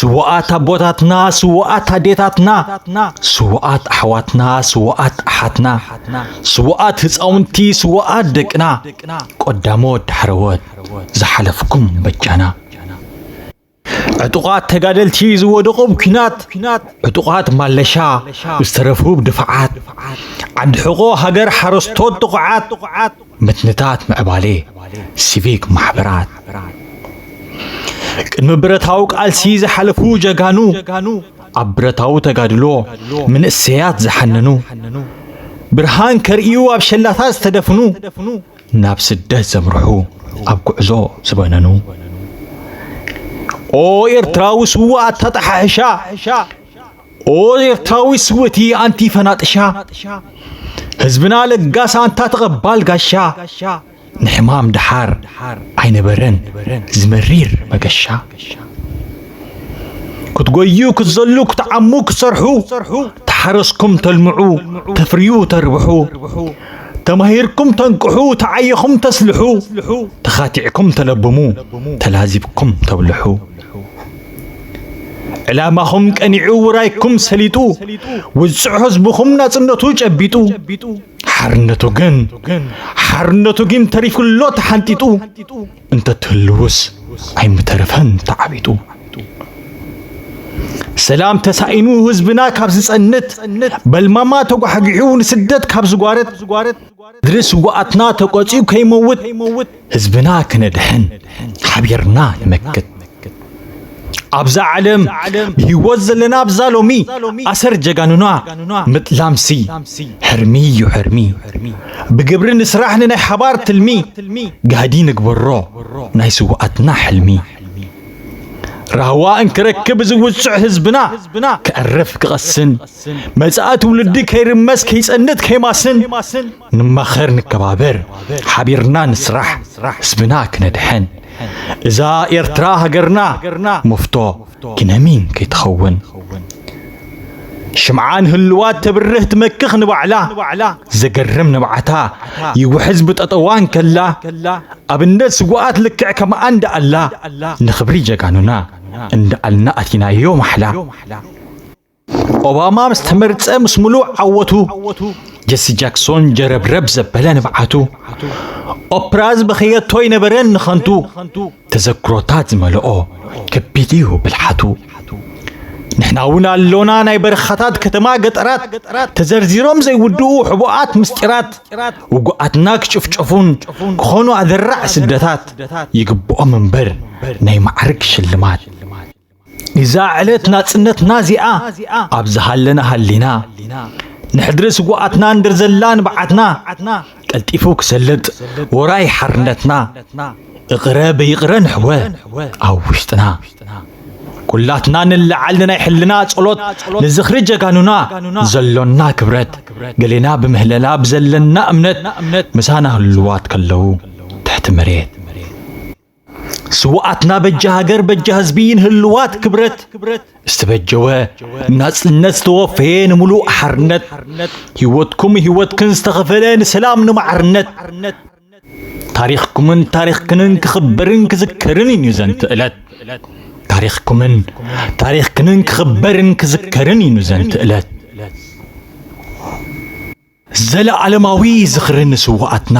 ስውኣት ኣቦታትና፣ ስውኣት ኣዴታትና፣ ስውኣት ኣሕዋትና፣ ስውኣት ኣሓትና፣ ስውኣት ህፃውንቲ፣ ስውኣት ደቅና፣ ቀዳሞት ዳሕረዎት ዝሓለፍኩም በጃና። ዕጡቓት ተጋደልቲ ዝወደቑ ብኲናት፣ ዕጡቓት ማለሻ ዝተረፉ ብድፋዓት፣ ዓዲ ሕቖ ሃገር ሓረስቶት ጥቑዓት፣ ምትንታት ምዕባሌ ሲቪክ ማሕበራት። ቅድሚ ብረታዊ ቃልሲ ዝሓለፉ ጀጋኑ፣ ኣብ ብረታዊ ተጋድሎ ምንእሰያት ዝሓነኑ፣ ብርሃን ከርእዩ ኣብ ሸላታት ዝተደፍኑ፣ ናብ ስደት ዘምርሑ ኣብ ጉዕዞ ዝበነኑ። ኦ ኤርትራዊ ስዉእ ኣታጣሓሕሻ፣ ኦ ኤርትራዊ ስውእቲ ኣንቲ ፈናጥሻ፣ ህዝብና ለጋስ ኣንታ ተቐባል ጋሻ፣ ንሕማም ደሓር ኣይነበረን ዝመሪር መገሻ። ክትጎዩ ክትዘሉ ክትዓሙ ክትሰርሑ፣ ተሓረስኩም ተልምዑ ተፍርዩ ተርብሑ፣ ተማሂርኩም ተንቅሑ ተዓየኹም ተስልሑ፣ ተኻቲዕኩም ተለብሙ ተላዚብኩም ተብልሑ። ዕላማኹም ቀኒዑ ውራይኩም ሰሊጡ፣ ውጽዕ ህዝብኹም ናጽነቱ ጨቢጡ፣ ሓርነቱ ግን፣ ሓርነቱ ግን ተሪፉሎ ተሓንጢጡ፣ እንተትህልውስ ኣይምተረፈን ተዓቢጡ። ሰላም ተሳኢኑ ህዝብና ካብ ዝጸንት፣ በልማማ ተጓሕጊሑ ንስደት ካብ ዝጓረት፣ ድሪ ስውኣትና ተቆጺኡ ከይመውት፣ ህዝብና ክነድሕን ሓቢርና ንመክት። ኣብዛ ዓለም ብህይወት ዘለና ኣብዛ ሎሚ፣ ኣሰር ጀጋኑና ምጥላምሲ ሕርሚ እዩ ሕርሚ። ብግብሪ ንስራሕ ንናይ ሓባር ትልሚ፣ ጋህዲ ንግበሮ ናይ ስውኣትና ሕልሚ። ራህዋ እንክረክብ እዚ ውጹዕ ህዝብና፣ ከዕርፍ ክቐስን፣ መጻኢ ትውልዲ ከይርመስ ከይጸንት ከይማስን፣ ንማኸር ንከባበር፣ ሓቢርና ንስራሕ፣ ህዝብና ክነድሕን። እዛ ኤርትራ ሃገርና፣ መፍቶ ኪነሚን ከይትኸውን። ሽምዓ ንህልዋት ተብርህ ትመክኽ ንባዕላ፣ ዘገርም ንብዓታ ይውሕዝ ብጠጠዋ እንከላ፣ ኣብነት ስውኣት ልክዕ ከምኣ እንደኣላ፣ ንኽብሪ ጀጋኑና እንደኣልና ኣቲናዮ ማሕላ። ኦባማ ምስ ተመርጸ ምስ ምሉእ ዓወቱ፣ ጀሲ ጃክሶን ጀረብረብ ዘበለ ንብዓቱ፣ ኦፕራ ዝበኸየቶ ኣይነበረን ንኸንቱ፣ ተዘክሮታት ዝመልኦ ከቢድ እዩ ብልሓቱ። ንሕና እውን ኣሎና ናይ በረኻታት ከተማ ገጠራት፣ ተዘርዚሮም ዘይውድኡ ሕቡኣት ምስጢራት፣ ውጉኣትና ክጭፍጨፉን ክኾኑ ኣደራዕ ስደታት፣ ይግብኦም እምበር ናይ ማዕርግ ሽልማት። እዛ ዕለት ናጽነትና እዚኣ፣ ኣብ ዝሃለና ሃሊና፣ ንሕድሪ ስውኣትና እንድር ዘላ ንብዓትና፣ ቀልጢፉ ክሰልጥ ወራይ ሓርነትና፣ እቕረ ብይቕረ ንሕወ ኣብ ውሽጥና። ኩላትና ንለዓል ንናይ ሕልና ጸሎት፣ ንዝኽሪ ጀጋኑና ዘሎና ክብረት፣ ገሌና ብምህለላ ብዘለና እምነት፣ ምሳና ህልዋት ከለዉ ትሕቲ መሬት። ስውኣትና በጃ ሃገር በጃ ህዝቢ ንህልዋት ክብረት፣ ዝተበጀወ ናጽነት ዝተወፈየ ንምሉእ ሓርነት፣ ህይወትኩም ህይወትክን ዝተኸፈለ ንሰላም ንማዕርነት። ታሪኽኩምን ታሪኽክንን ክኽበርን ክዝከርን እዩ ዘንቲ ዕለት። ታሪኽኩምን ታሪኽክንን ክኽበርን ክዝከርን እዩ ዘንቲ ዕለት። ዘለኣለማዊ ዝኽሪ ንስውኣትና።